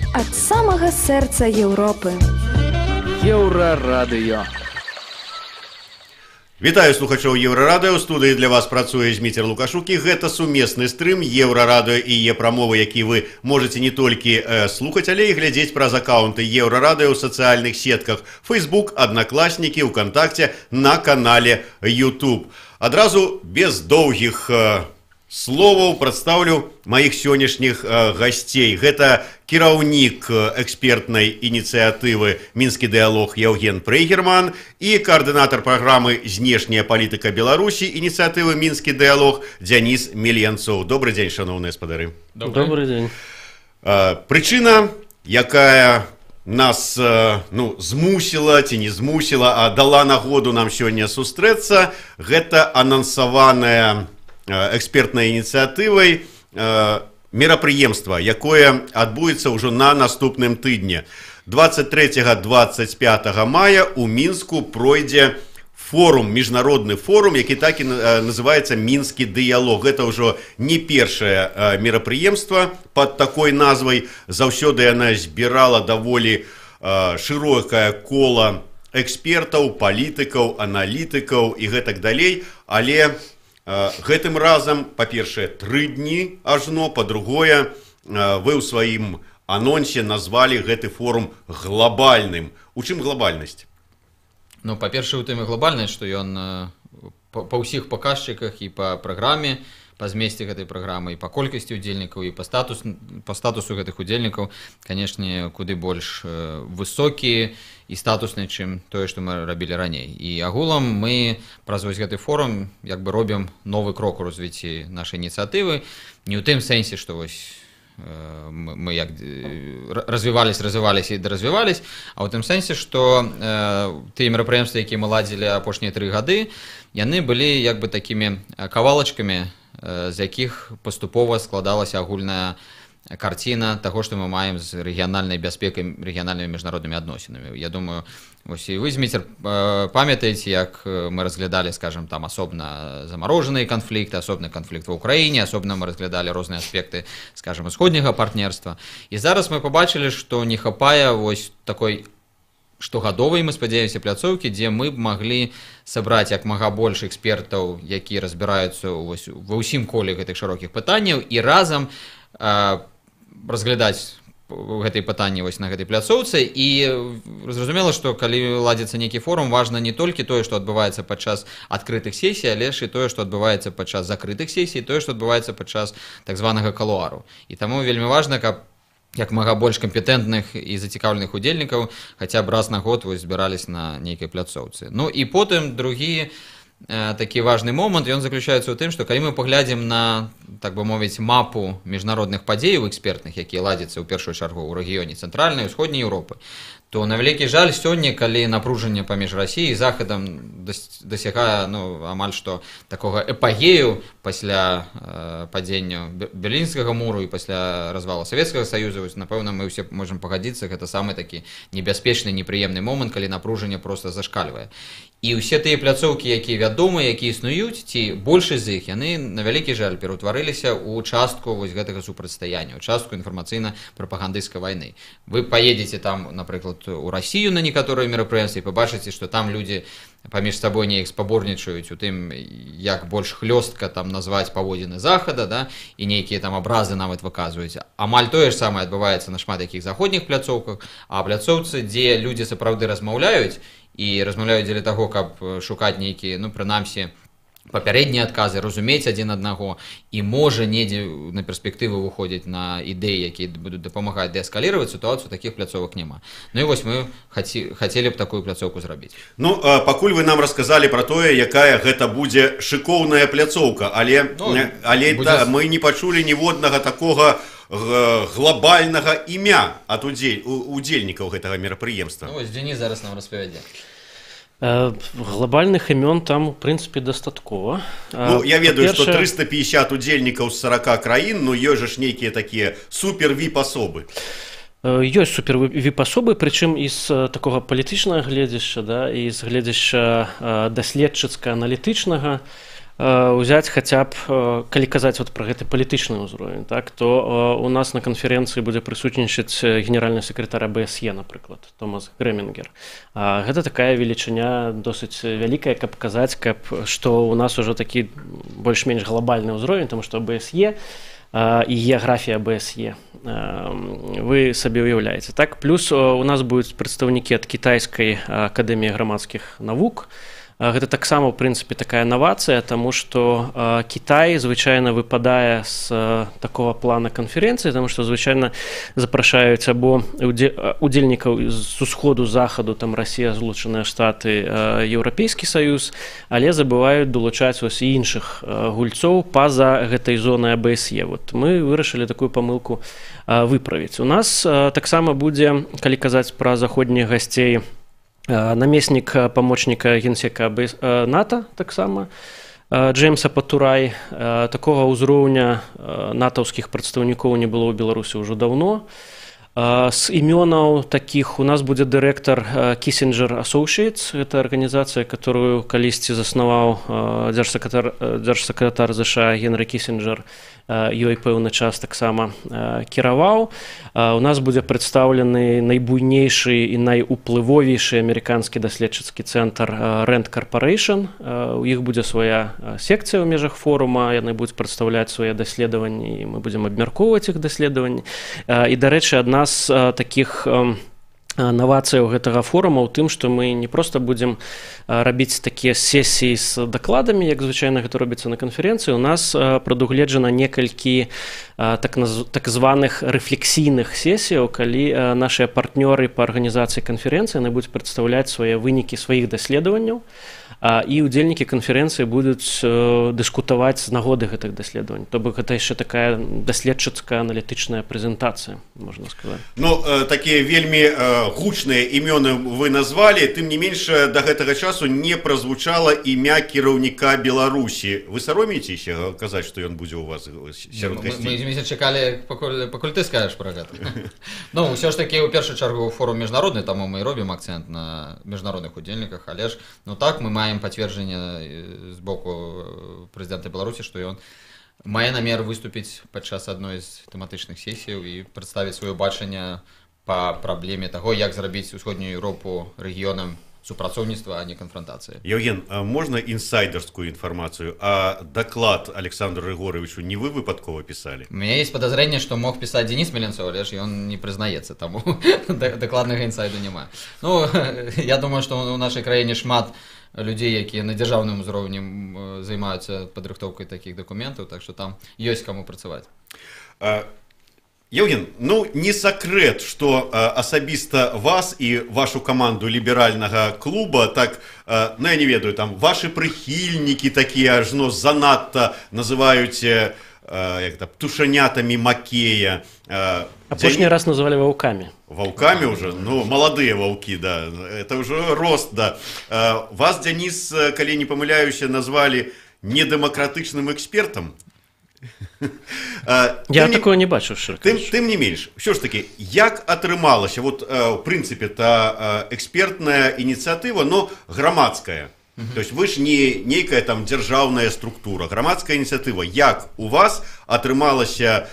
Ад самага сэрца Еўропы. Еўрарадыё. Вітаю слухачоў Еўрарадыё. У студыі для вас працуе Зміцер Лукашук, і гэта сумесны стрым Еўрарадыё і Е-прамовы, які вы можаце не толькі слухаць, але і глядзець праз акаунты Еўрарадыё ў сацыяльных сетках Facebook, Аднакласнікі, УКантакце, на канале YouTube. Адразу без доўгіх словаў прадстаўлю маіх сённяшніх гасцей. Гэта кіраўнік экспертнай ініцыятывы «Мінскі дыалог» Яўген Прэйгерман і каардынатар праграмы «Знешняя палітыка Беларусі» ініцыятывы «Мінскі дыалог» Дзяніс Мельянцоў. Добры дзень, шаноўныя спадары. Добрый день. Прычына, якая нас ну, змусіла ці не змусіла, а дала нагоду нам сёння сустрэцца, гэта анансаваная экспертнай ініцыятывай мерапрыемства, якое адбудзецца ўжо на наступным тыдні. 23-25 мая у Мінску пройдзе форум, міжнародны форум, які так і называецца «Мінскі дыялог». Гэта ўжо не першае мерапрыемства под такой назвай. Заўсёды яна збірала даволі шырокае кола экспертаў, палітыкаў, аналітыкаў і гэтак далей, але гэтым разам, па-першае, 3 дні ажно, па-другое, вы ў сваім анонсе назвалі гэты форум глобальным. У чым глобальнасць? Ну, па-першае, у тым і глобальнасць, што ён па ўсіх паказчыках, і па праграме, па змесце гэтай праграмы, і па колькасці удзельнікаў, і па статусу гэтых удзельнікаў, канешне, куды больш высокі і статусны, чым тое, што мы рабілі раней. І агулам мы праз вось гэты форум як бы робім новы крок у развіцці нашай ініцыятывы, не ў тым сэнсе, што вось мы як развівались, развівались і даразвівались, а ў тым сэнсе, што тыя мерапрыемствы, якія мы ладзілі апошнія 3 гады, яны былі як бы такімі кавалачкамі, з якіх паступова складалася агульная карціна таго, што мы маем з рэгіянальнай бяспекай, рэгіянальнымі міжнароднымі адносінамі. Я думаю, вось і вы, Зміцер, памятаеце, як мы разглядалі, скажем, там асобна замарожаныя канфлікты, асобны канфлікт ва Ўкраіне, асобна мы разглядалі розныя аспекты, скажем, усходняга партнерства. І зараз мы пабачылі, што не хапае вось такой штогадовай, мы спадзяемся, пляцоўкі, дзе мы б маглі сабраць як мага больш экспертаў, якія разбіраюцца вось ва ўсім коле гэтых шырокіх пытанняў, і разам разглядаць гэтыя пытанні вось на гэтай пляцоўцы. І зразумела, што калі ладзіцца нейкі форум, важна не толькі тое, што адбываецца падчас адкрытых сесій, але ж і тое, што адбываецца падчас закрытых сесій, тое, што адбываецца падчас так званага калуару. І таму вельмі важна, каб як мага больш кампетэнтных і зацікаўленых удзельнікаў хаця б раз на год вось збірались на нейкай пляцоўцы. Ну і потым другі такі важны момант, ён заключаецца ў тым, што калі мы паглядзім на, так бы мовіць, мапу міжнародных падзеяў экспертных, якія ладзяцца ў першую чаргу ў рэгіёне Цэнтральнай, Усходняй Еўропы, то, на вялікі жаль, сёння, калі напружанне паміж Расіяй і Захадам дасягае, ну, амаль што такога эпагею пасля падзення Берлінскага муру і пасля развала Савецкага Саюза, вось, напэўна, мы ўсе можам пагадзіцца, гэта самы такі небяспечны, непрыемны момант, калі напружанне просто зашкальвае. І ўсе тыя пляцоўкі, якія вядомыя, якія існуюць, ці большасць з іх, яны, на вялікі жаль, пераўтварыліся ў частку вось гэтага супрацьстаяння, у частку інфармацыйна-прапагандысцкай вайны. Вы паедзеце там, напрыклад, у Расію на некаторыя мерапрыемствы і пабачыце, што там людзі паміж сабой неяк спаборнічаюць у тым, як больш хлёстка там назваць паводзіны Захада, да, і нейкія там абразы нават выказваюць. Амаль тое ж самае адбываецца на шмат якіх заходніх пляцоўках, а пляцоўцы, дзе людзі сапраўды размаўляюць і размаўляюць дзеля таго, каб шукаць нейкія, ну, прынамсі, папярэднія адказы, разумець адзін аднаго і, можа, недзе на перспектыву выходзіць на ідэі, якія будуць дапамагаць дээскаліраваць сітуацыю, такіх пляцовак няма. Ну і вось мы хацелі б такую пляцоўку зрабіць. Ну, пакуль вы нам расказалі пра тое, якая гэта будзе шыкоўная пляцоўка, але Ну, але будзе да, мы не пачулі ніводнага такога глобальнага імя ад удзельнікаў гэтага мерапрыемства. Ну, вось Дзяніс зараз нам распавядзе. Глобальных імён там, у прынцыпе, дастаткова. Ну, я ведаю, што Па-першае, 350 удзельнікаў з 40 краін, ну, ёсць жа ж нейкія такія супер віп асобы. Ёсць супер віп-асобы, прычым і з такога палітычнага гледзяшча, да, і з гледзяшча даследчыцка-аналітычнага. Узяць хаця б, калі казаць вот пра гэты палітычны ўзровень, так, то у нас на канферэнцыі будзе прысутнічаць генеральны сакратар АБСЕ, напрыклад, Томас Грэмінгер. Гэта такая велічыня досыць вялікая, каб казаць, каб што у нас ужо такі больш-менш глобальны ўзровень, тому што АБСЕ і геаграфія АБСЕ вы сабе уяўляеце. Так, плюс у нас будуць прадстаўнікі ад Кітайскай акадэміі грамадскіх навук. Гэта таксама, ў прынцыпе, такая навацыя, таму што Кітай звычайна выпадае з такога плана канферэнцыі, таму што звычайна запрашаюць або удзельнікаў з усходу, захаду, там Расія, Злучаныя Штаты, Еўрапейскі Саюз, але забываюць долучаць вось і іншых гульцоў па-за гэтай зонай АБСЕ. Вот мы вырашылі такую памылку выправіць. У нас таксама будзе, калі казаць пра заходніх гасцей, намеснік памочніка генсека НАТО таксама Джеймса Патурай. Такога ўзроўня натаўскіх прадстаўнікоў не было ў Беларусі ўжо даўно. З імёнаў такіх у нас будзе дырэктар Kissinger Associates, гэта арганізацыя, которую калісьці заснаваў дзяржсакратар ЗША Генры Кісінджэр, ёй пэўны час таксама кіраваў. У нас будзе прадстаўлены найбуйнейшы і найуплывовейшы амерыканскі даследчыцкі цэнтр Rand Corporation. У іх будзе свая секцыя ў межах форума, яны будуць прадстаўляць свае даследаванні, і мы будзем абмяркоўваць іх даследаванні. І, дарэчы, адна з такіх навацыяў гэтага форума ў тым, што мы не проста будзем рабіць такія сесіі з дакладамі, як звычайна гэта робіцца на канферэнцыі. У нас прадугледжана некалькі так званых рэфлексійных сесіяў, калі нашыя партнёры па арганізацыі канферэнцыі яны будуць прадстаўляць свае вынікі сваіх даследаванняў, і ўдзельнікі канферэнцыі будуць дыскутаваць з нагоды гэтых даследаванняў. То бок гэта яшчэ такая даследчыцкая аналітычная прэзентацыя, можна сказаць. Ну, такія вельмі гучныя імёны вы назвалі, тым не менш да гэтага часу не празвучала імя кіраўніка Беларусі. Вы саромеецеся казаць, што ён будзе ў вас сярод гасцей? Мы чакалі, пакуль ты скажаш пра гэта. Ну, ўсё ж такі, у першую чаргу форум міжнародны, таму мы і робім акцэнт на міжнародных удзельніках, але ж, ну так, мы маем пацверджанне з боку прэзідэнта Беларусі, што ён мае намер выступіць падчас адной з тэматычных сесіяў і прадставіць сваё бачанне па праблеме таго, як зрабіць Усходнюю Еўропу рэгіёнам супрацоўніцтва, а не канфронтацыі. Яўген, а можна інсайдерскую інфармацыю? А доклад Александру Рыгоравічу не вы выпадкова пісалі? У меня есть подозрение, что мог писать Денис Меленцов, але ж ён не прызнаецца, таму дакладнага інсайду няма. Ну, я думаю, што ў нашай краіне шмат людзей, якія на дзяржаўным узроўні займаюцца падрыхтоўкай такіх дакументаў, так што там ёсць каму працаваць. Яўген, ну не сакрэт, што асабіста вас і вашу каманду ліберальнага клуба, так, ну я не ведаю, там вашы прыхільнікі такія ажно занадта называюць як это, птушанятамі Макея. Апошні раз называлі ваўкамі. Ваўкамі уже? Ну, маладыя ваўкі, да. Это уже рост, да. Вас, Дзяніс, калі не памыляюся, назвалі недэмакратычным экспертам. Я такого не бачу. Тым не менш, ўсё ж таки, як атрымалася, вот, в прынцыпе, та экспертная ініцыятыва, но грамадская. То есть вы ж не нейкая там дзяржаўная структура, грамадская ініцыятыва. Як у вас атрымалася,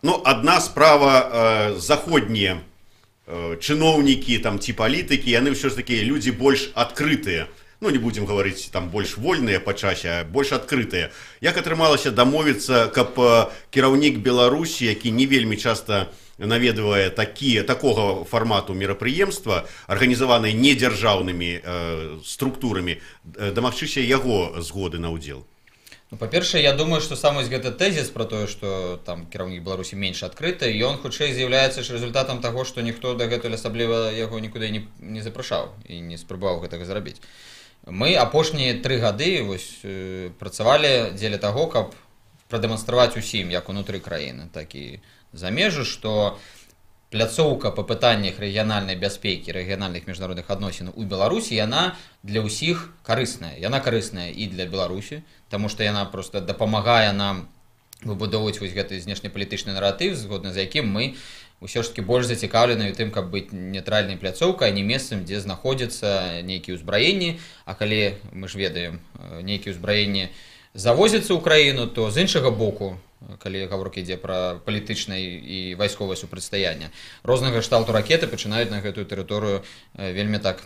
ну, адна справа, заходнія чыноўнікі там ці палітыкі, яны ўсё ж таки людзі больш адкрытыя. Ну, не будзем гаварыць там больш вольныя па часе, а больш адкрытыя. Як атрымалася дамовіцца, каб кіраўнік Беларусі, які не вельмі часта наведвае такога фармату мерапрыемства, арганізаваныя недзяржаўнымі структурамі, дамагчыся яго згоды на ўдзел? Ну, па-першае, я думаю, што сам вось гэты тэзіс пра тое, што там кіраўнік Беларусі менш адкрыты, ён хутчэй з'яўляецца ж рэзультатам таго, што ніхто дагэтуль асабліва яго нікуды не запрашаў і не спрабаваў гэтага зрабіць. Мы апошнія 3 гады вось, працавалі дзеля таго, каб прадэманстраваць усім, як унутры краіны, так і за межу, што пляцоўка па пытаннях рэгіянальнай бяспекі, рэгіянальных міжнародных адносін у Беларусі, яна для ўсіх карысная. Яна карысная і для Беларусі, таму што яна проста дапамагае нам выбудоўваць вось гэты знешнепалітычны наратыў, згодна з якім мы ўсё ж такі больш зацікаўлены ў тым, каб быць нейтральнай пляцоўкай, а не месцам, дзе знаходзяцца нейкія ўзбраенні. А калі мы ж ведаем, нейкія ўзбраенні завозіцца ў краіну, то з іншага боку, калі гаворка ідзе пра палітычнае і вайсковае супрацьстаянне, рознага кшталту ракеты пачынаюць на гэтую тэрыторыю вельмі так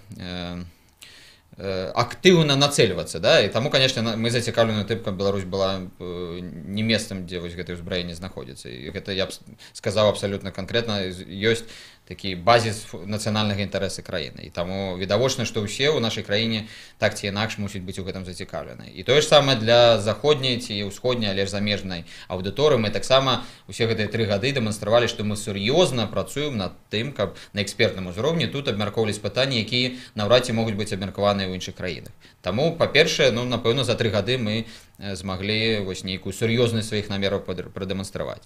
актыўна нацэльвацца, да? І таму, конечно, мы зацікаўлены тым, каб Беларусь была не месцам, дзе вось гэтае ўзбраенне знаходзіцца. І гэта я б сказаў абсалютна канкрэтна, ёсць такі базіс нацыянальнага інтарэса краіны. І таму відавочна, што ўсе ў нашай краіне так ці інакш мусяць быць у гэтым зацікаўлены. І тое ж самае для заходняй ці ўсходняй, але ж замежнай аўдыторыі. Мы таксама усе гэтыя 3 гады дэманстравалі, што мы сур'ёзна працуем над тым, каб на экспертным узроўні тут абмяркоўвались пытанні, якія наўрад ці могуць быць абмеркаваныя ў іншых краінах. Таму, па-першае, ну, напэўна, за 3 гады мы змаглі вось нейкую сур'ёзнасць сваіх намераў прадэманстраваць.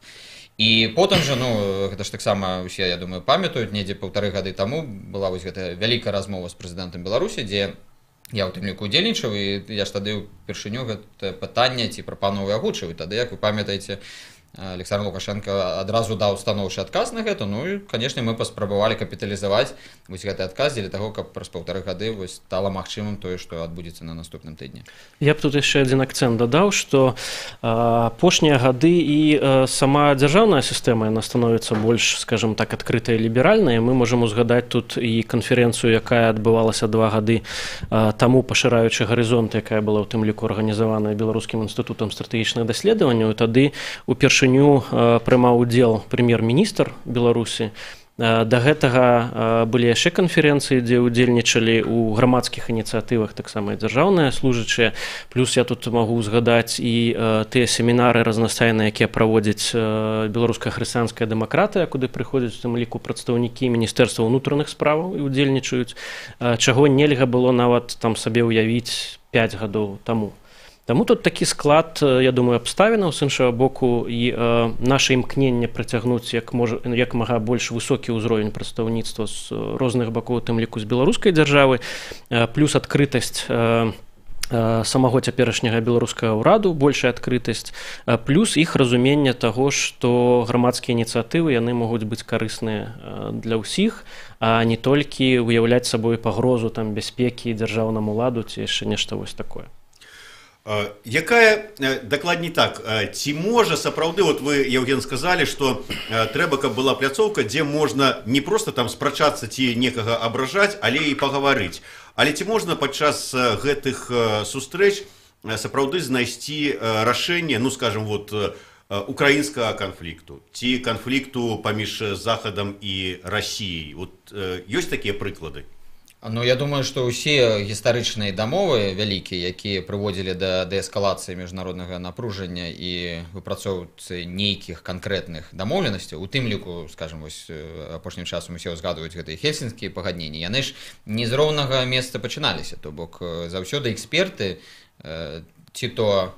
І потым жа, ну, гэта ж таксама усе, я думаю, памятаюць, недзе 1,5 гады таму была вось гэта вялікая размова з прэзідэнтам Беларусі, дзе я ў тым ліку удзельнічаў, і я ж тады ўпершыню гэта пытанне ці прапановы агучыў. І тады, як вы памятаеце, Александр Лукашенко адразу даў станоўчы адказ на гэта. Ну і, канешне, мы паспрабавалі капіталізаваць вось гэты адказ дзеля таго, каб праз 1,5 гады вось стала магчымым тое, што адбудзецца на наступным тыдні. Я б тут яшчэ адзін акцэнт дадаў, што апошнія гады і сама дзяржаўная сістэма, яна становіцца больш, скажем так, адкрытая і ліберальная. Мы можам узгадаць тут і канферэнцыю, якая адбывалася 2 гады таму, пашыраючы гарызонт, якая была ў тым ліку арганізаваная Беларускім інстытутам стратэгічных даследаванняў. Тады упершыню прымаў удзел прэм'ер-міністр Беларусі. Да гэтага былі яшчэ канферэнцыі, дзе ўдзельнічалі ў грамадскіх ініцыятывах таксама і дзяржаўныя служачыя. Плюс я тут магу узгадаць і тыя семінары разнастайныя, якія праводзіць Беларуская хрысціянская дэмакратыя, куды прыходзяць у тым ліку прадстаўнікі Міністэрства ўнутраных справаў і ўдзельнічаюць, чаго нельга было нават там сабе ўявіць 5 гадоў таму. Таму тут такі склад, я думаю, абставінаў, з іншага боку, і наше імкненне прыцягнуць як мага больш высокі ўзровень прадстаўніцтва з розных бакоў, у тым ліку з беларускай дзяржавы, плюс адкрытасць самого цяперашняга беларускага ўраду, большая адкрытасць, плюс іх разуменне таго, што грамадскія ініцыятывы, яны могуць быць карысныя для ўсіх, а не толькі уяўляць сабой пагрозу там бяспекі дзяржаўнаму ладу ці яшчэ нешта вось такое. Якая, дакладней так, ці можа сапраўды, вот вы, Яўген, сказалі, што трэба, каб была пляцоўка, дзе можна не проста там спрачацца ці некага абражаць, але і пагаварыць. Але ці можна падчас гэтых сустрэч сапраўды знайсці рашэнне, ну, скажем, вот, украінскага канфлікту ці канфлікту паміж Захадам і Расіяй? Вот ёсць такія прыклады? Ну, я думаю, што ўсе гістарычныя дамовы вялікія, якія прыводзілі да дээскалацыі міжнароднага напружання і выпрацоўцы нейкіх канкрэтных дамоўленасцяў, у тым ліку, скажем, вось апошнім часам усе ўзгадваюць гэтыя хельсінскія пагадненні, яны ж не з роўнага месца пачыналіся, то бок заўсёды эксперты, ці то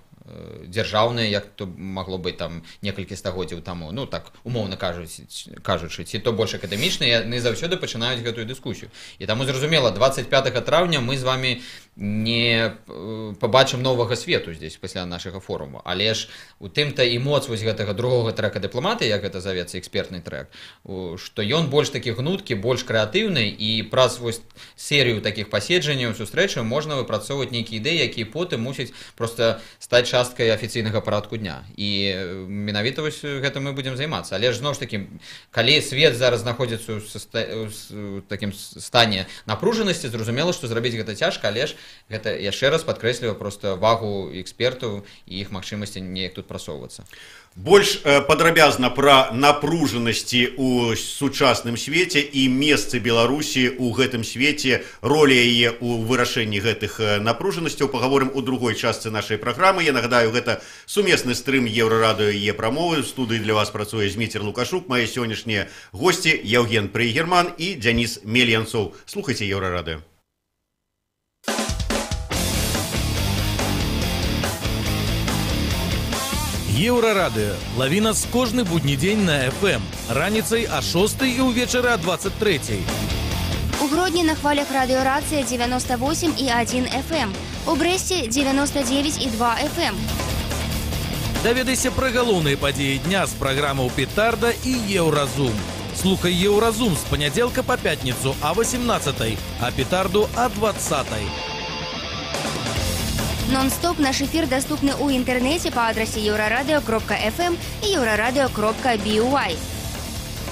дзяржаўныя, як то магло быць там некалькі стагоддзяў таму, ну так умоўна кажучы, ці то больш акадэмічныя, яны заўсёды пачынаюць гэтую дыскусію. І таму зразумела, 25 траўня мы з вамі не пабачым новага свету здесь пасля нашага форуму, але ж у тым-то і моц вось гэтага другога трэка дыпламатыі, як гэта завецца, экспертны трэк, што ён больш такі гнуткі, больш крэатыўны, і праз вось серыю такіх паседжанняў, сустрэчаў можна выпрацоўваць нейкія ідэі, якія потым мусяць проста стаць часткай афіцыйнага парадку дня. І менавіта вось гэтым мы будзем займацца. Але ж зноў ж такі, калі свет зараз знаходзіцца ў такім стане напружанасці, зразумела, што зрабіць гэта цяжка, але ж гэта яшчэ раз падкрэсліваю проста вагу экспертаў і іх магчымасці неяк тут прасоўвацца. Больш падрабязна пра напружанасці ў сучасным свеце і месцы Беларусі ў гэтым свеце, ролі яе ў вырашэнні гэтых напружанасцяў пагаворым у другой частцы нашай праграмы. Я нагадаю, гэта сумесны стрым Еўрарадыё і Е-прамовы. У студыі для вас працуе Зміцер Лукашук, мае сённяшнія госці Яўген Прыгерман і Дзяніс Мельянцоў. Слухайце Еўрарадыё. Еўрарадыё. Лаві нас кожны будні дзень на FM. Раніцай а 6 і ўвечары а 23. У Гродні на хвалях радыёрацыя 98,1 FM. У Брэсце 99,2 FM. Даведайся пра галоўныя падзеі дня з праграмаў «Петарда» і «Еўразум». Слухай «Еўразум» з панядзелка па пятніцу а 18, а «Петарду» а 20. Нон-стоп наш эфир доступны ў інтэрнэце па адрасе еўрарадыё.фм і еўрарадыё.by.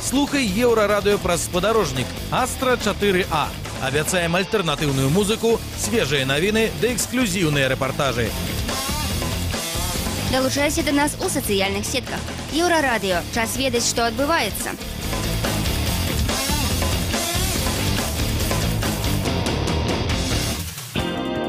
Слухай Еўрарадыё праз спадарожнік Астра 4А. Абяцаем альтэрнатыўную музыку, свежыя навіны ды эксклюзіўныя рэпартажы. Далучайся да нас у сацыяльных сетках. Еўрарадыё. Час ведаць, што адбываецца.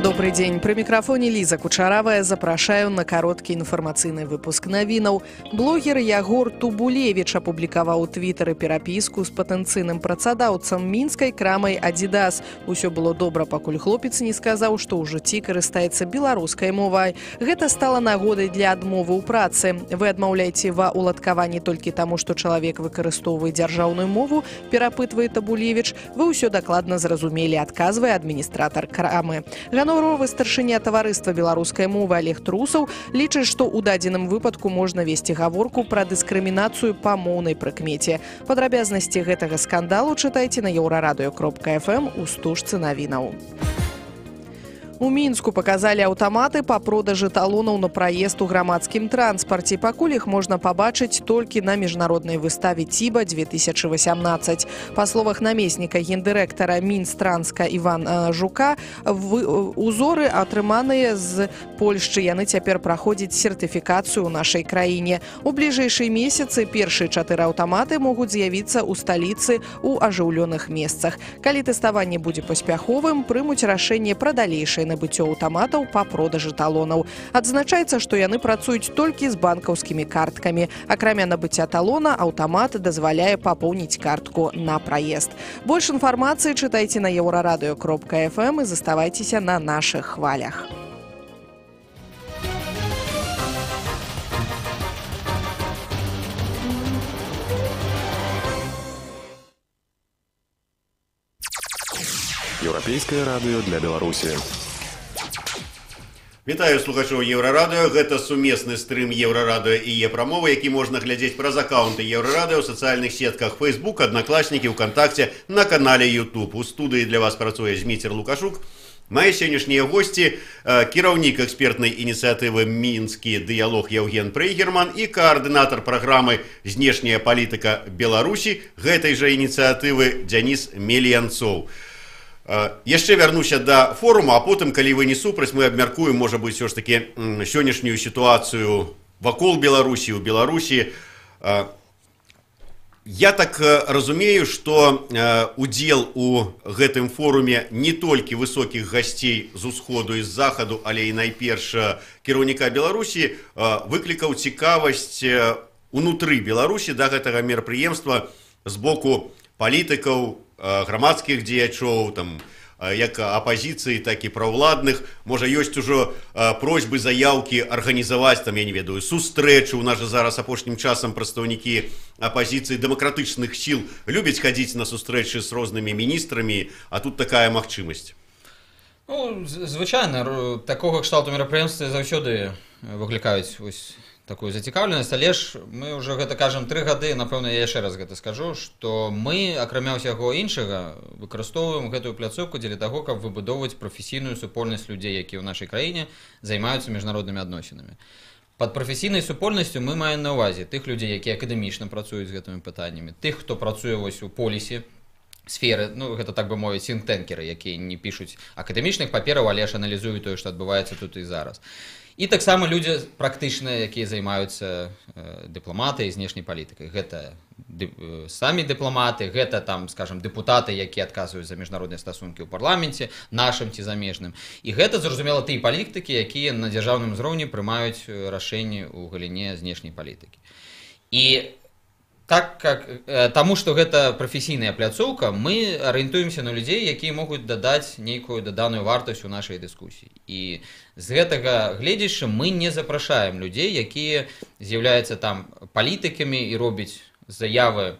Добрый дзень. Пры мікрафоне Ліза Кучаравая. Запрашаю на кароткі інфармацыйны выпуск навінаў. Блогер Ягор Тубулевіч апублікаваў у твиттары перапіску з патэнцыйным працадаўцам мінскай крамай «Адидас». Усё было добра, пакуль хлопец не сказаў, што ў жыцці карыстаецца беларускай мовай. Гэта стала нагодай для адмовы ў працы. Вы адмаўляеце ва уладкаванні толькі таму, што чалавек выкарыстоўвае дзяржаўную мову, перапытвае Табулевіч. Вы ўсё дакладна зразумелі, адказвае адміністратар крамы. Ганаровы старшыня таварыства беларускай мовы Олег Трусаў лічыць, што ў дадзеным выпадку можна весці гаворку пра дыскрымінацыю па моўнай прыкмеце. Падрабязнасці гэтага скандалу чытайце на еўрарадыё.фм у стужцы навінаў. У Мінску паказалі аўтаматы па продажы талонаў на праезд у грамадскім транспарце. Пакуль іх можна пабачыць толькі на міжнароднай выставе ТІБА 2018. Па словах намесніка гендырэктара Мінстранска Івана Жука, узоры, атрыманыя з Польшчы, яны цяпер праходзяць сертыфікацыю ў нашай краіне. У бліжэйшыя месяцы першыя 4 аўтаматы могуць з'явіцца ў сталіцы ў ажыўлёных месцах. Калі тэставанне будзе паспяховым, прымуць рашэнне пра далейшае набыццё аўтаматаў па продажы талонаў. Адзначаецца, што яны працуюць толькі з банкаўскімі карткамі. Акрамя набыцця талона, аўтамат дазваляе папоўніць картку на праезд. Больш інфармацыі чытайце на еўрарадыё.фм і заставайцеся на нашых хвалях. Еўрапейскае радыё для Беларусі. Вітаю слухачоў Еўрарадыё. Гэта сумесны стрым Еўрарадыё і Е-прамовы, які можна глядзець праз акаунты Еўрарадыё ў сацыяльных сетках Facebook, Аднакласнікі, ВКонтакте, на канале YouTube. У студыі для вас працуе Зміцер Лукашук. Мае сённяшнія госці кіраўнік экспертнай ініцыятывы «Мінскі дыялог» Яўген Прэйгерман і каардынатар праграмы «Знешняя палітыка Беларусі» гэтай жа ініцыятывы Дзяніс Мельянцоў. Яшчэ вярнуся да форума, а потым, калі вы не супраць, мы абмяркуем, можа быць, усё ж такі сённяшнюю сітуацыю вакол Беларусі, у Беларусі. Я так разумею, што удзел у гэтым форуме не толькі высокіх гасцей з усходу і з захаду, але і найперш кіраўніка Беларусі выклікаў цікавасць унутры Беларусі да гэтага мерапрыемства з боку палітыкаў, грамадскіх дзеячоў, там, як апазіцыі, так і праўладных. Можа, ёсць ужо просьбы, заяўкі арганізаваць, там, я не ведаю, сустрэчу. У нас жа зараз апошнім часам прадстаўнікі апазіцыі дэмакратычных сіл любяць хадзіць на сустрэчы з рознымі міністрамі, а тут такая магчымасць. Ну, звычайна, такога кшталту мерапрыемствы заўсёды выклікаюць вось такую зацікаўленасць, але ж мы ўжо гэта кажам 3 гады, напэўна, я яшчэ раз гэта скажу, што мы, акрамя ўсяго іншага, выкарыстоўваем гэтую пляцоўку дзеля таго, каб выбудоўваць прафесійную супольнасць людзей, якія ў нашай краіне займаюцца міжнароднымі адносінамі. Пад прафесійнай супольнасцю мы маем на ўвазе тых людзей, якія акадэмічна працуюць з гэтымі пытаннямі, тых, хто працуе вось у полісе сферы, ну, гэта, так бы мовіць, сінк-тэнкеры, якія не пішуць акадэмічных папераў, але ж аналізуюць тое, што адбываецца тут і зараз. І таксама людзі практычныя, якія займаюцца дыпламатыяй, знешняй палітыкай. Гэта самі дыпламаты, гэта там, скажем, дэпутаты, якія адказваюць за міжнародныя стасункі ў парламенце, нашым ці замежным. І гэта, зразумела, тыя палітыкі, якія на дзяржаўным узроўні прымаюць рашэнні ў галіне знешняй палітыкі. І так как таму, што гэта прафесійная пляцоўка, мы арыентуемся на людзей, якія могуць дадаць нейкую даданую вартасць у нашай дыскусіі. І з гэтага гледзячы мы не запрашаем людзей, якія з'яўляюцца там палітыкамі і робяць заявы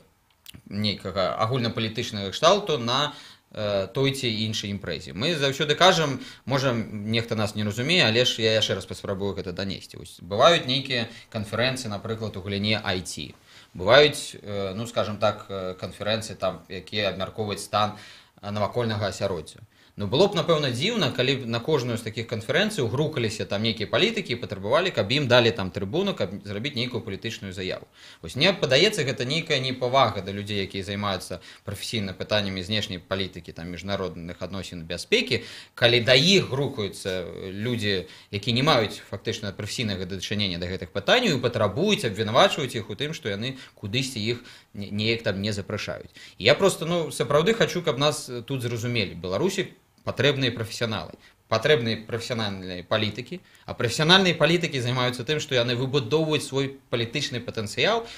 нейкага агульнапалітычнага кшталту на той ці іншай імпрэзе. Мы заўсёды кажам, можа, нехта нас не разумее, але ж я яшчэ раз паспрабую гэта данесці. Бываюць нейкія канферэнцыі, напрыклад, у галіне IT. Бываюць, ну, скажем так, канферэнцыі, там, якія абмяркоўваюць стан навакольнага асяроддзя. Ну, было б, напэўна, дзіўна, калі б на кожную з такіх канферэнцый грукаліся там нейкія палітыкі і патрабавалі, каб ім далі там трыбуну, каб зрабіць нейкую палітычную заяву. Вось мне падаецца, гэта нейкая непавага да людзей, якія займаюцца прафесійна пытаннямі знешняй палітыкі, там, міжнародных адносін, бяспекі, калі да іх грукаюцца людзі, якія не маюць фактычна прафесійнага дачынення да гэтых пытанняў і патрабуюць, абвінавачваюць іх у тым, што яны кудысьці іх неяк там не запрашаюць. І я просто, ну, сапраўды хачу, каб нас тут зразумелі. Беларусі патрэбныя прафесіяналы, патрэбныя прафесіянальныя палітыкі, а прафесіянальныя палітыкі займаюцца тым, што яны выбудоўваюць свой палітычны патэнцыял,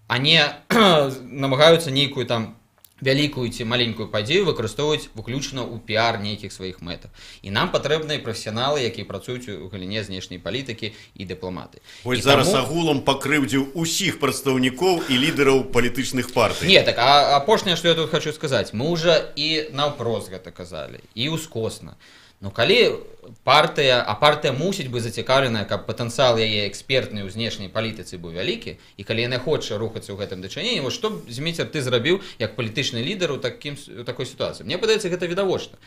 а не намагаюцца нейкую там вялікую ці маленькую падзею выкарыстоўваць выключна ў піар нейкіх сваіх мэтах. І нам патрэбныя прафесіяналы, якія працуюць у галіне знешняй палітыкі і дыпламаты. Вось І зараз таму агулам пакрыўдзіў усіх прадстаўнікоў і лідараў палітычных партый. Не, так, а апошняе, што я тут хочу сказаць, мы ўжо і наўпрост гэта казалі, і ўскосна. Ну, калі партыя, а партыя мусіць быць зацікаўленая, каб патэнцыял яе экспертны ў знешняй палітыцы быў вялікі, і калі яна хоча рухацца ў гэтым дачыненні, вось што б, Зміцер, ты зрабіў як палітычны лідар у такой сітуацыі? Мне падаецца, гэта відавочна.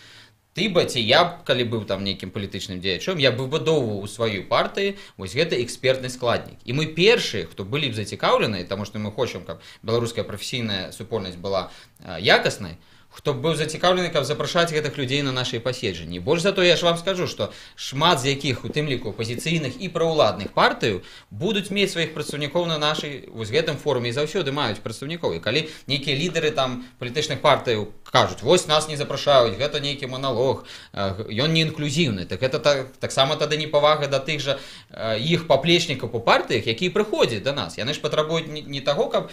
Ты бы ці я б, калі быў там нейкім палітычным дзеячом, я б выбудоўваў у сваёй партыі вось гэты экспертны складнік. І мы першыя, хто былі б зацікаўлены, таму што мы хочам, каб беларуская прафесійная супольнасць была якаснай, хто б быў зацікаўлены, каб запрашаць гэтых людзей на нашыя паседжанні. Больш за то, я ж вам скажу, што шмат з якіх, у тым ліку апазіцыйных і праўладных партыяў, будуць мець сваіх прадстаўнікоў на нашай вось гэтым форуме і заўсёды маюць прадстаўнікоў. І калі нейкія лідары там палітычных партыяў кажуць: «Вось нас не запрашаюць, гэта нейкі маналог, ён не інклюзіўны», так гэта таксама тады непавага да тых жа іх паплечнікаў по партыях, якія прыходзяць да нас. Яны ж патрабуюць не таго, каб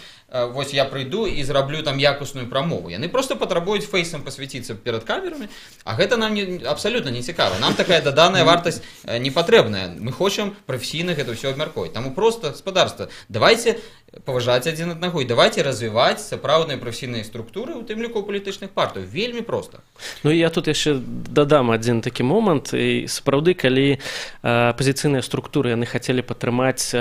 вось я прыйду і зраблю там якасную прамову. Яны просто патрабуюць фейсам пасвяціцца перад камерамі, а гэта нам абсалютна не цікава. Нам такая даданая вартасць не патрэбная. Мы хочам прафесійна гэта ўсё абмяркоўваць. Таму просто, гаспадарства, давайте паважаць адзін аднаго і давайте развіваць сапраўдныя прафесійныя структуры, у тым ліку ў палітычных партый. Вельмі проста. Ну, я тут яшчэ дадам адзін такі момант. І сапраўды, калі апазіцыйныя структуры, яны хацелі падтрымаць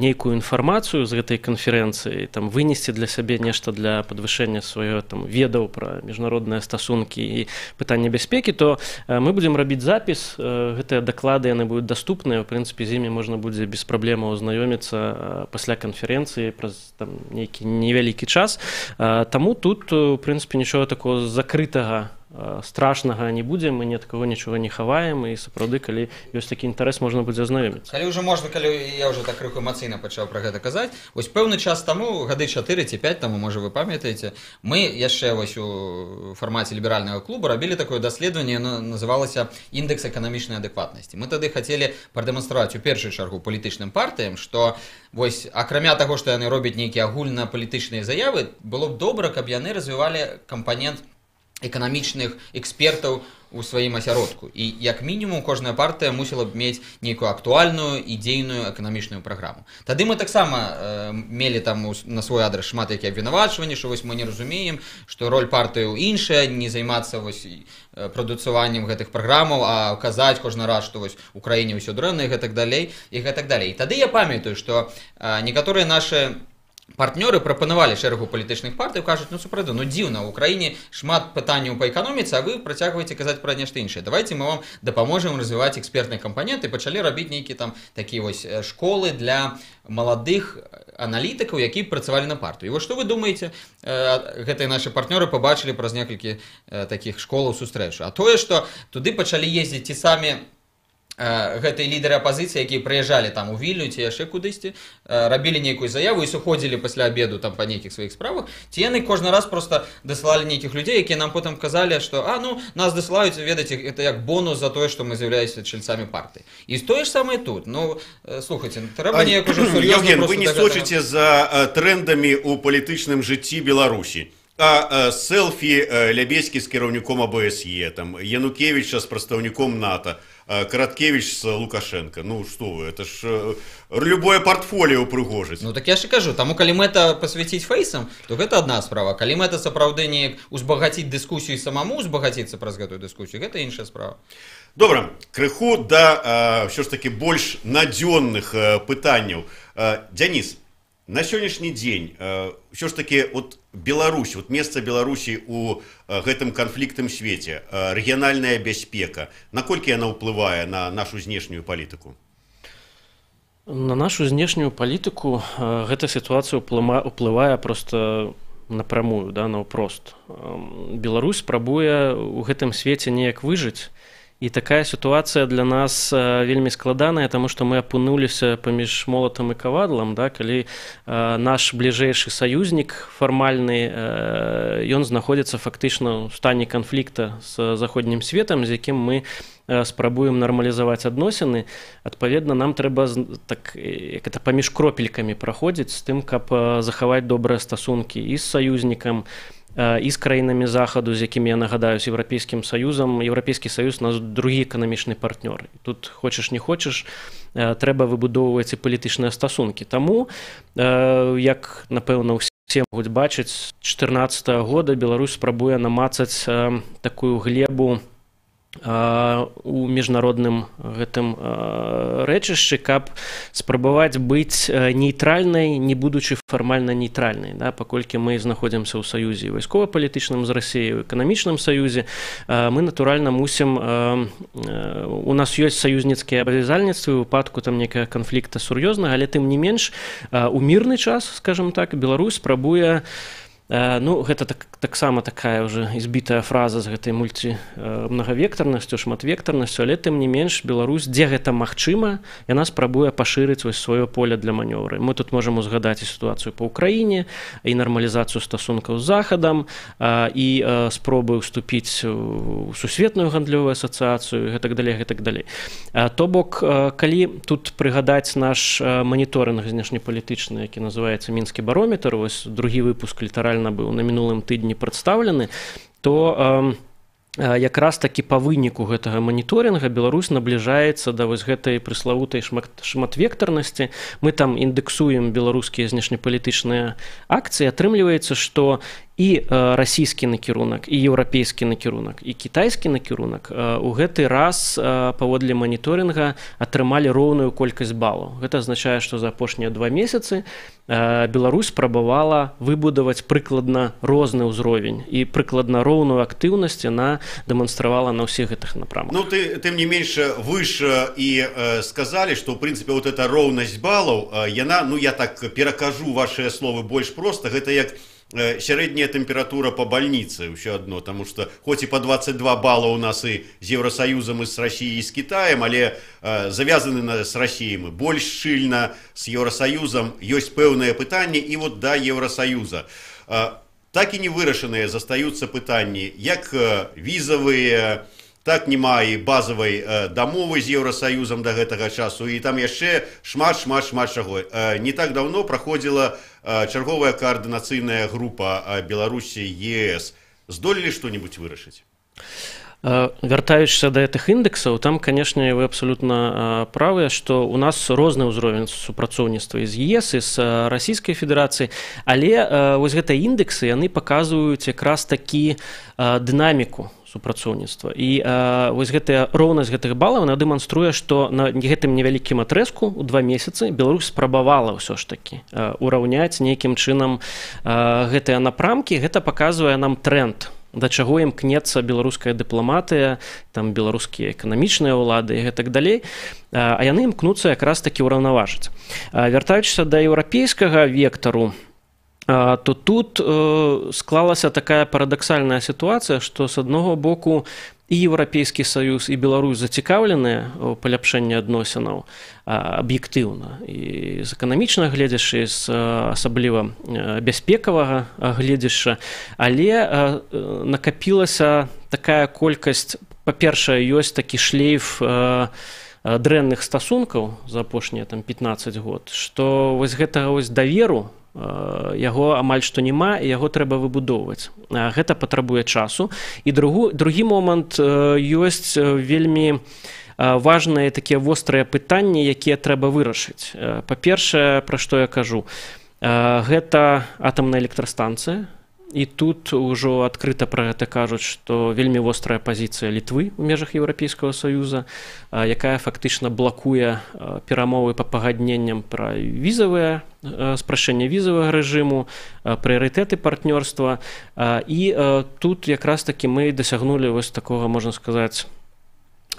нейкую інфармацыю з гэтай канферэнцыі, там вынесці для сябе нешта для падвышэння сваё там ведаў пра міжнародныя стасункі і пытанне бяспекі, то мы будзем рабіць запіс, гэтыя даклады, яны будуць даступныя, у прынцыпе, з імі можна будзе без праблемаў азнаёміцца пасля канферэнцыі праз там нейкі невялікі час. Таму тут, у прынцыпе, нічога такого закрытага, страшнага не будзе, мы ні ад каго нічога не хаваем, і сапраўды, калі ёсць такі інтарэс, можна будзе азнаёміцца. Калі ўжо можна, калі я ўжо так крыху эмацыйна пачаў пра гэта казаць, вось пэўны час таму, гады 4 ці 5 таму, можа, вы памятаеце, мы яшчэ вось у фармаце ліберальнага клуба рабілі такое даследаванне, яно называлася «Індэкс эканамічнай адэкватнасці». Мы тады хацелі прадэманстраваць у першую чаргу палітычным партыям, што вось акрамя таго, што яны робяць нейкія агульнапалітычныя заявы, было б добра, каб яны развівалі кампанент эканамічных экспертаў у сваім асяродку. І як мінімум кожная партыя мусіла б мець нейкую актуальную ідзейную эканамічную праграму. Тады мы таксама мелі там на свой адрас шмат якія абвінавачванні, што вось мы не разумеем, што роль партыяў іншая, не займацца вось прадуцаваннем гэтых праграмаў, а казаць кожны раз, што вось у краіне ўсё дрэнна і гэтак далей, і гэтак далей. І тады я памятаю, што некаторыя нашы партнёры прапанавалі шэрагу палітычных партый, кажуць: «Ну, сапраўды, ну, дзіўна, у краіне шмат пытанняў па эканоміцы, а вы працягваеце казаць пра нешта іншае. Давайте мы вам дапаможам развіваць экспертныя кампаненты». Пачалі рабіць нейкія там такія вось школы для маладых аналітыкаў, якія працавалі на партыю. І вось што вы думаеце, гэтыя нашы партнёры пабачылі праз некалькі такіх школаў сустрэчу? А тое, што туды пачалі ездзіць ці самі гэтыя лідары апазіцыі, якія прыязджалі там у Вільню ці яшчэ кудысьці, рабілі нейкую заяву і сыходзілі пасля абеду там па нейкіх сваіх справах, ці яны кожны раз просто дасылалі нейкіх людзей, якія нам потым казалі, што ну, нас дасылаюць, ведаеце, это як бонус за тое, што мы з'яўляемся чальцамі партыі. І тое ж самае тут. Ну, слухайте, трэба неяк ужо сур'ёзна Евген, проста вы не да гэтага. сочыце за трендамі ў палітычным жыцці Беларусі. А селфі Лябедзькі з кіраўніком АБСЕ, там, Янукевіча з прадстаўніком НАТО, Караткевіч з Лукашенко. Ну что вы, это ж любое портфолио упрыгожыць. Ну так я ж і кажу, таму калі мэта пасвяціць фейсам, то гэта адна справа. Калі мэта сапраўды неяк узбагаціць дыскусію і самаму узбагаціцца праз гэтую дыскусію, гэта іншая справа. Добра, крыху да ўсё ж такі больш надзённых пытанняў. Дзяніс, На сённяшні дзень ўсё ж таки вот Беларусь, вот месца Беларусі у гэтым канфліктным свеце, рэгіянальная бяспека, наколькі яна ўплывае на нашу знешнюю палітыку? На нашу знешнюю палітыку гэта сітуацыя ўплывае просто напрамую, да, наўпрост. Беларусь спрабуе ў гэтым свеце неяк выжыць. І такая сітуацыя для нас вельмі складаная, таму што мы апынуліся паміж молатам і кавадлам, да, калі наш бліжэйшы саюзнік фармальны, ён знаходзіцца фактычна ў стане канфлікта з заходнім светам, з якім мы спрабуем нармалізаваць адносіны. Адпаведна, нам трэба так, як это, паміж кропелькамі праходзіць з тым, каб захаваць добрыя стасункі і з саюзнікам, і з краінамі захаду, з якімі, я нагадаю, з Еўрапейскім Саюзам. Еўрапейскі Саюз у нас другі эканамічны партнёр. Тут хочаш не хочаш, трэба выбудоўваць і палітычныя стасункі. Таму, як, напэўна, усе могуць бачыць, 14 года Беларусь спрабуе намацаць такую глебу у міжнародным гэтым рэчышчы, каб спрабаваць быць нейтральнай, не будучы фармальна нейтральнай, да, паколькі мы знаходзімся ў саюзе вайскова-палітычным з Расіяй, у эканамічным саюзе, мы натуральна мусім, у нас ёсць саюзніцкія абавязальніцтвы ў выпадку там некага канфлікта сур'ёзнага, але тым не менш у мірны час, скажем так, Беларусь спрабуе. Ну, гэта таксама такая уже избитая фраза з гэтай многавектарнасцю, шматвектарнасцю, але тым не менш Беларусь, дзе гэта магчыма, яна спрабуе пашырыць вось сваё поле для манёвры. Мы тут можам узгадаць і сітуацыю па Ўкраіне, і нармалізацыю стасункаў з Захадам, і спробы ўступіць у сусветную гандлёвую асацыяцыю, гэтак далей, гэтак далей. То бок, калі тут прыгадаць наш маніторынг знешнепалітычны, які называецца «Мінскі барометр», вось другі выпуск літаральна быў на мінулым тыдні прадстаўлены, то якраз такі па выніку гэтага маніторынга Беларусь набліжаецца да вось гэтай прыславутай шматвектарнасці. Мы там індэксуем беларускія знешнепалітычныя акцыі. Атрымліваецца, што і расійскі накірунак, і еўрапейскі накірунак, і кітайскі накірунак у гэты раз паводле маніторынга атрымалі роўную колькасць балаў. Гэта азначае, што за апошнія 2 месяцы Беларусь спрабавала выбудаваць прыкладна розны ўзровень і прыкладна роўную актыўнасць яна дэманстравала на ўсіх гэтых напрамках. Ну, тым не менш, вы ж і сказалі, што, ў прынцыпе, вот эта роўнасць балаў, яна, ну, я так перакажу вашыя словы больш проста, гэта як сярэдняя тэмпература па бальніцы ўсё адно, таму што хоць і па 22 бала у нас і з Еўрасаюзам, і з Расіяй, і з Кітаем, але завязаны з Расіяй мы больш шчыльна, з Еўрасаюзам ёсць пэўныя пытанні, і вот да Еўрасаюза. Так і не вырашаныя застаюцца пытанні, як візавыя, так няма і базавай дамовы з Еўрасаюзам да гэтага часу, і там яшчэ шмат-шмат-шмат чаго. Не так даўно праходзіла чарговая каардынацыйная група Беларусі ЕС. Здолелі што-нибудь вырашыць? Вяртаючыся да гэтых індэксаў, там, канешне, вы абсалютна правыя, што ў нас розны ўзровень супрацоўніцтва і з ЕС, і з Расійскай Федэрацыі, але вось гэтыя індэксы, яны паказваюць якраз такі дынаміку супрацоўніцтва. І вось гэтая роўнасць гэтых балаў, она дэманструе, што на гэтым невялікім атрэзку ў 2 месяцы Беларусь спрабавала ўсё ж такі ураўняць нейкім чынам гэтыя напрамкі. Гэта паказвае нам тренд, да чаго імкнецца беларуская дыпламатыя, там беларускія эканамічныя ўлады і гэтак далей, а яны імкнуцца якраз такі ўраўнаважыць. Вяртаючыся да еўрапейскага вектару, то тут склалася такая парадаксальная сітуацыя, што з аднаго боку і Еўрапейскі Саюз, і Беларусь зацікаўленыя ў паляпшэнні адносінаў аб'ектыўна, і з эканамічнага гледзяшча, і з асабліва бяспекавага гледзяшча, але накапілася такая колькасць, па-першае, ёсць такі шлейф дрэнных стасункаў за апошнія там 15 год, што вось гэтага вось даверу яго амаль што няма, і яго трэба выбудоўваць. Гэта патрабуе часу. І другі момант, ёсць вельмі важныя такія вострыя пытанні, якія трэба вырашыць. Па-першае, пра што я кажу, гэта атамная электрастанцыя. І тут ужо адкрыта пра гэта кажуць, што вельмі вострая пазіцыя Літвы ў межах Еўрапейскага Саюза, якая фактычна блакуе перамовы па пагадненням пра візавыя, спрашчэнне візавага рэжыму, прыярытэты партнёрства. І тут якраз такі мы дасягнулі вось такога, можна сказаць,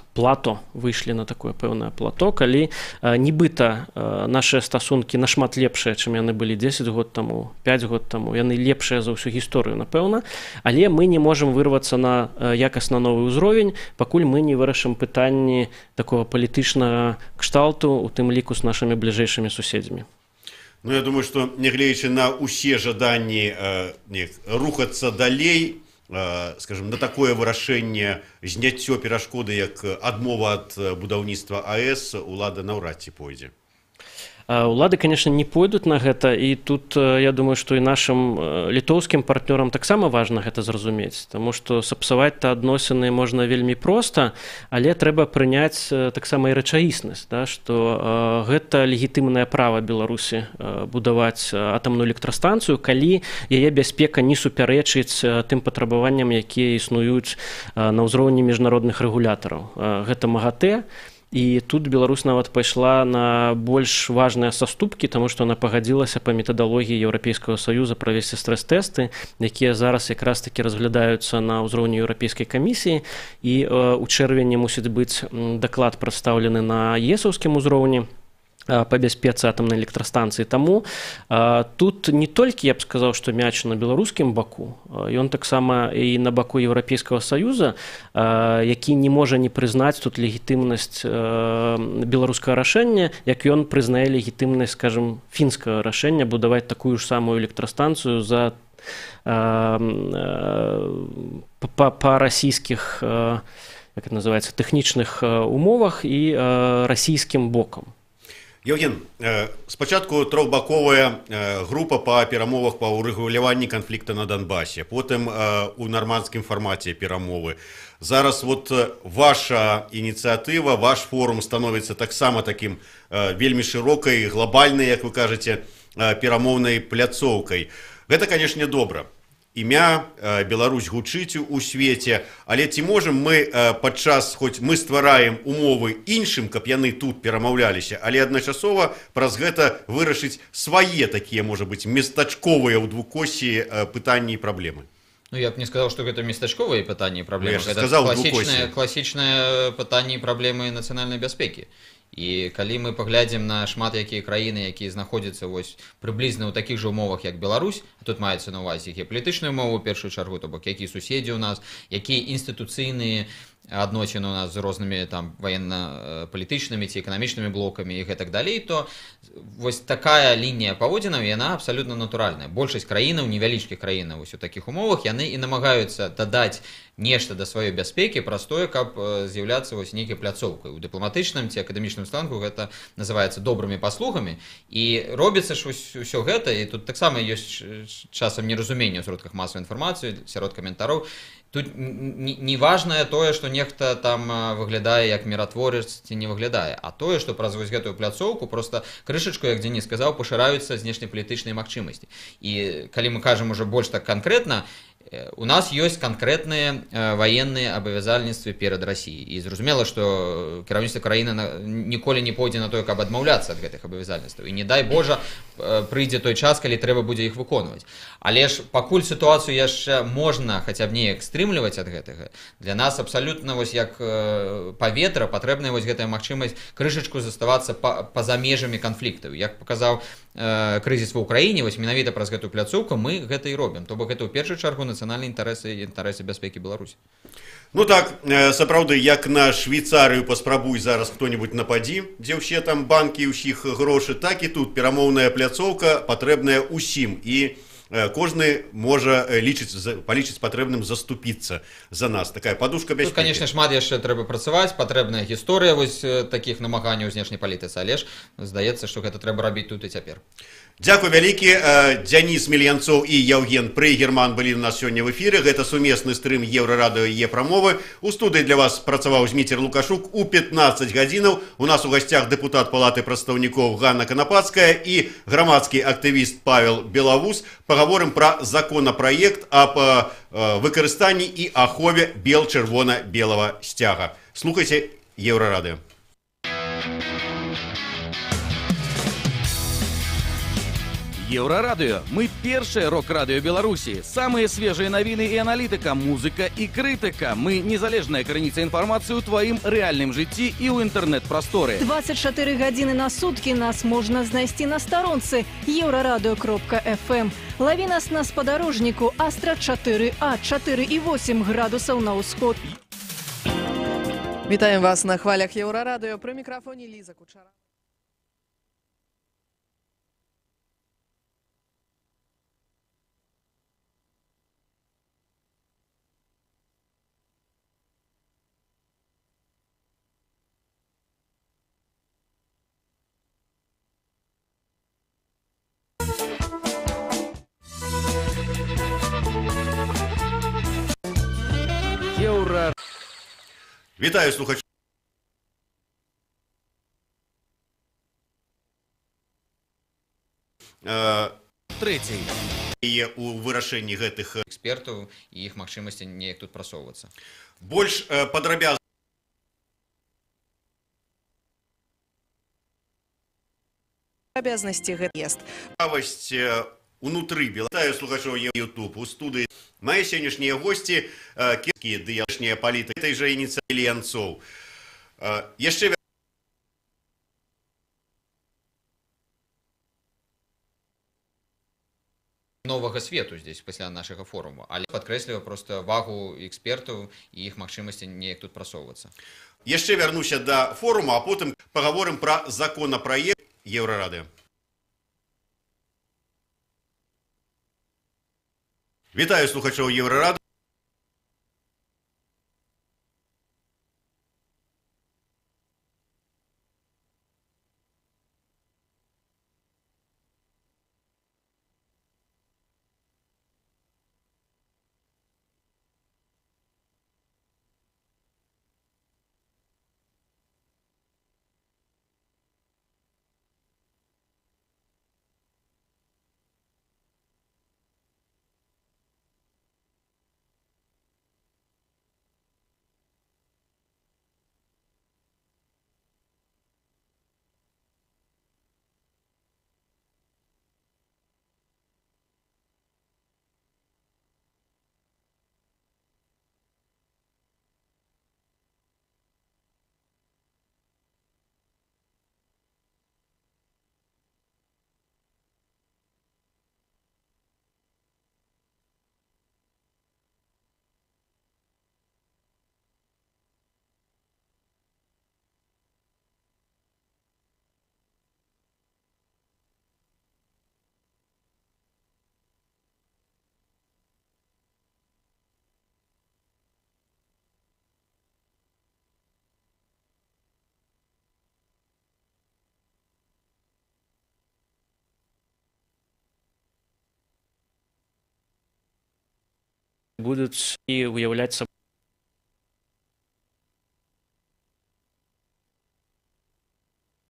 плато, выйшлі на такое пэўнае плато, калі нібыта нашыя стасункі нашмат лепшыя, чым яны былі 10 год таму, 5 год таму, яны лепшыя за ўсю гісторыю, напэўна, але мы не можам вырвацца на якасна новы ўзровень, пакуль мы не вырашым пытанні такого палітычнага кшталту, у тым ліку з нашымі бліжэйшымі суседзямі. Ну, я думаю, што, нягледзячы на ўсе жаданні рухацца далей, скажем, на такое вырашэнне, зняццё перашкоды, як адмова ад будаўніцтва АЭС, улада наўрад ці пойдзе. Улады, конечно, не пойдуць на гэта, і тут я думаю, што і нашым літоўскім партнёрам таксама важна гэта зразумець, таму што сапсаваць-то адносіны можна вельмі проста, але трэба прыняць таксама і рэчаіснасць, да, што гэта легітымнае права Беларусі будаваць атамную электрастанцыю, калі яе бяспека не супярэчыць тым патрабаванням, якія існуюць на ўзроўні міжнародных рэгулятараў. Гэта МАГАТЭ. І тут Беларусь нават пайшла на больш важныя саступкі, таму што она пагадзілася па метадалогіі Еўрапейскага Саюза правесці стрэс-тэсты, якія зараз якраз такі разглядаюцца на ўзроўні Еўрапейскай камісіі, і у чэрвені мусіць быць даклад прадстаўлены на есаўскім узроўні па бяспецы атамнай электрастанцыі. Таму тут не толькі, я б сказаў, што мяч на беларускім баку, ён таксама і на баку Еўрапейскага Саюза, які не можа не прызнаць тут легітымнасць беларускага рашэння, як ён прызнае легітымнасць, скажем, фінскага рашэння будаваць такую ж самую электрастанцыю за па расійскіх, як это называется, тэхнічных умовах і расійскім бокам. Яўген, спачатку трохбаковая група па перамовах па ўрэгуляванні канфлікта на Донбасе, потым у нармандскім фармаце перамовы. Зараз вот ваша ініцыятыва, ваш форум становіцца таксама такім вельмі шырокай, глобальнай, як вы кажаце, перамоўнай пляцоўкай. Гэта, канешне, добра. Імя Беларусь гучыць у свеце, але ці можам мы падчас, хоць мы ствараем умовы іншым, каб яны тут перамаўляліся, але адначасова праз гэта вырашыць свае такія, можа быць, местачковыя ў двукоссі пытанні і праблемы? Ну, я б не сказаў, што гэта местачковыя пытанні і праблемы. Я ж Гэта сказаў, класічныя пытанні і праблемы нацыянальнай бяспекі. І калі мы паглядзім на шмат якія краіны, якія знаходзяцца вось прыблізна ў такіх жа умовах, як Беларусь, а тут маецца на ўвазе геапалітычную умову ў першую чаргу, то бок якія суседзі ў нас, якія інстытуцыйныя адносіны у нас з рознымі там ваенна-палітычнымі ці эканамічнымі блокамі і гэтак далей, то вось такая лінія паводзінаў, яна абсалютна натуральная. Большасць краінаў, невялічкіх краінаў вось у такіх умовах, яны і намагаюцца дадаць нешта да сваёй бяспекі праз тое, каб з'яўляцца вось нейкай пляцоўкай. У дыпламатычным ці акадэмічным сленгу гэта называецца добрымі паслугамі, і робіцца ж усё гэта, і тут таксама ёсць часам неразуменне ў сродках масавай інфармацыі, сярод каментароў. Тут не важнае тое, што нехта там выглядае як міратворац ці не выглядае, а тое, што праз вось гэтую пляцоўку просто крышачку, як Дзяніс сказаў, пашыраюцца знешнепалітычныя магчымасці. І калі мы кажам ужо больш так канкрэтна, у нас ёсць канкрэтныя ваенныя абавязальніцтвы перад Расіяй. І зразумела, што кіраўніцтва краіны ніколі не пойдзе на тое, каб адмаўляцца ад гэтых абавязальніцтваў. І не дай Божа, прыйдзе той час, калі трэба будзе іх выконваць. Але ж пакуль сітуацыю яшчэ можна хаця б неяк стрымліваць ад гэтага, для нас абсалютна вось як паветра патрэбная вось гэтая магчымасць крышачку заставацца па-за межамі канфліктаў. Як паказаў крызіс ва Ўкраіне, вось менавіта праз гэтую пляцоўку мы гэта і робім. То бок гэта ў першую чаргу нацыянальныя інтарэсы і інтарэсы бяспекі Беларусі. Ну так, сапраўды, як на Швейцарыю паспрабуй зараз хто-нибудь нападзі, дзе ўсе там банкі і ўсіх грошы, так і тут перамоўная пляцоўка патрэбная ўсім. І кожны можа палічыць патрэбным заступіцца за нас. Такая падушка бяспекі. Тут, конечно, шмат яшчэ трэба працаваць, патрэбная гісторыя вось такіх намаганняў знешняй палітыцы, але ж здаецца, што гэта трэба рабіць тут і цяпер. Дзякуй вялікі. Дзяніс Мільянцоў і Яўген Прыгерман былі ў нас сёння в эфіры. Гэта сумесны стрым Еўрарадыё і Е-прамовы. У студыі для вас працаваў Зміцер Лукашук у 15 гадзінаў. У нас у гасцях дэпутат Палаты прадстаўнікоў Ганна Канапацкая і грамадскі актывіст Павел Белавус. пагаворым пра законапраект аб выкарыстанні і ахове бел-чырвона-белага сцяга. Слухайце Еўрарадыё. Еўрарадыё. Мы першае рок-радыё Беларусі. Самыя свежыя навіны і аналітыка, музыка і крытыка. Мы незалежная крыніца інфармацыі ў тваім рэальным жыцці і ў інтэрнэт-прасторы. 24 гадзіны на суткі нас можна знайсці на старонцы еўрарадыё.фм. Лаві нас на спадарожніку Астра 4А 4,8 градусаў на ўсход. Вітаем вас на хвалях Еўрарадыё. Пры мікрафоне Ліза Кучара. Еўра. Вітаю слухачоў. Трэцяй. У вырашэнні гэтых экспертаў і іх магчымасці неяк тут прасоўвацца. Больш падрабязна Абязнасці гэт'езд. Цікавасць унутры Вітаю слухачоў YouTube у студыі. Мае сённяшнія госці кепскія дыяшняя палітыка этой жа ініцыятывы Янцоў. Яшчэ новага свету здесь пасля нашага форуму, але падкрэсліваю просто вагу экспертаў і іх магчымасці неяк тут прасоўвацца. Яшчэ вярнуся да форуму, а потым пагаворым пра законапраект Еўрарадыё. Вітаю слухачоў Еўрарадыё. Будуць і уяўляць сабой